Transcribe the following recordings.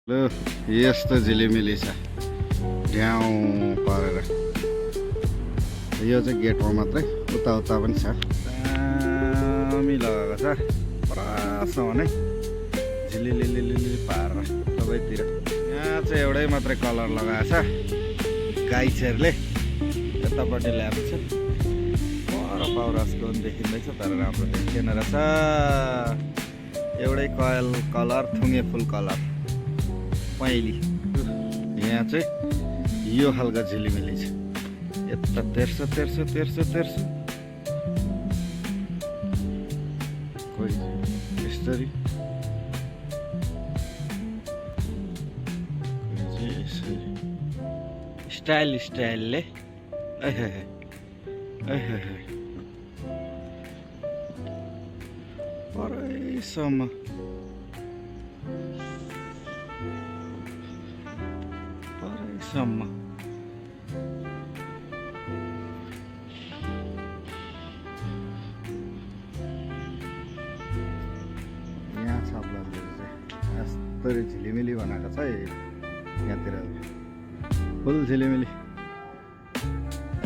ल यस्तो झिलिमिली छ ढ्याउ परेर। यो चाहिँ गेटमा मात्रै, उता उता पनि छ। दामी लगाएको छ पुरासम्म नै झिलिलिलिलिलि पारेर सबैतिर। यहाँ चाहिँ एउटै मात्रै कलर लगाएको छ गाईछेरले। यतापट्टि ल्याएको छ पर पाउरासको पनि देखिँदैछ, तर राम्रो देखिएन रहेछ। एउटै कलर थुङ्गे फुल कलर पहेँली। यहाँ चाहिँ यो खालको झिलिमिली छ। यता तेर्सो तेर्सो तेर्सो तेर्सो कोही यसरी, स्टाइल स्टाइलले परैसम्म परैसम्म यहाँ छ ब्लन्जहरू चाहिँ यस्तरी झिलिमिली बनाएको छ। यहाँतिर फुल झिलिमिली,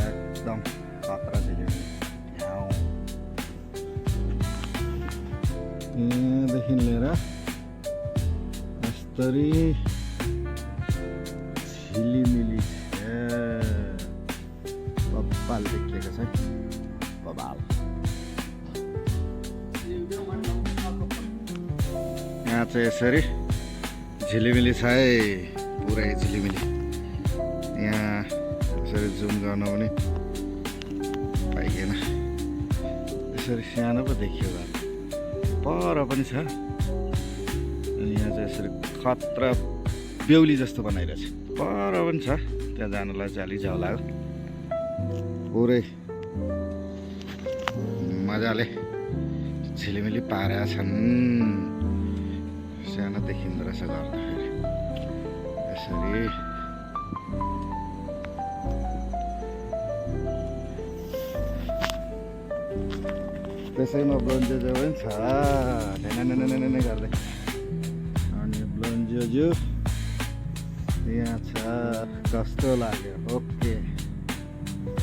एकदम खतरा झिलिमिली। यहाँदेखि लिएर यस्तरी झिलिमिली बब्बाल देखिएको छ। बबाल यहाँ चाहिँ यसरी झिलिमिली छ है, पुरै झिलिमिली। यहाँ यसरी जुम गर्न पनि पाइएन, यसरी सानो पो देखियो पर पनि छ। अनि यहाँ चाहिँ यसरी खतरा बेहुली जस्तो बनाइरहेछ, पर पनि छ। त्यहाँ जानलाई चाहिँ अलिक झ्याउ लाग्यो। पुरै मजाले झिलिमिली पारेका छन्। सानो देखिँदो रहेछ गर्दाखेरि यसरी। त्यसैमा ब्लोन्जो पनि छ नै गर्दै। अनि ब्लोन्जो यहाँ छ, कस्तो लाग्यो? ओके।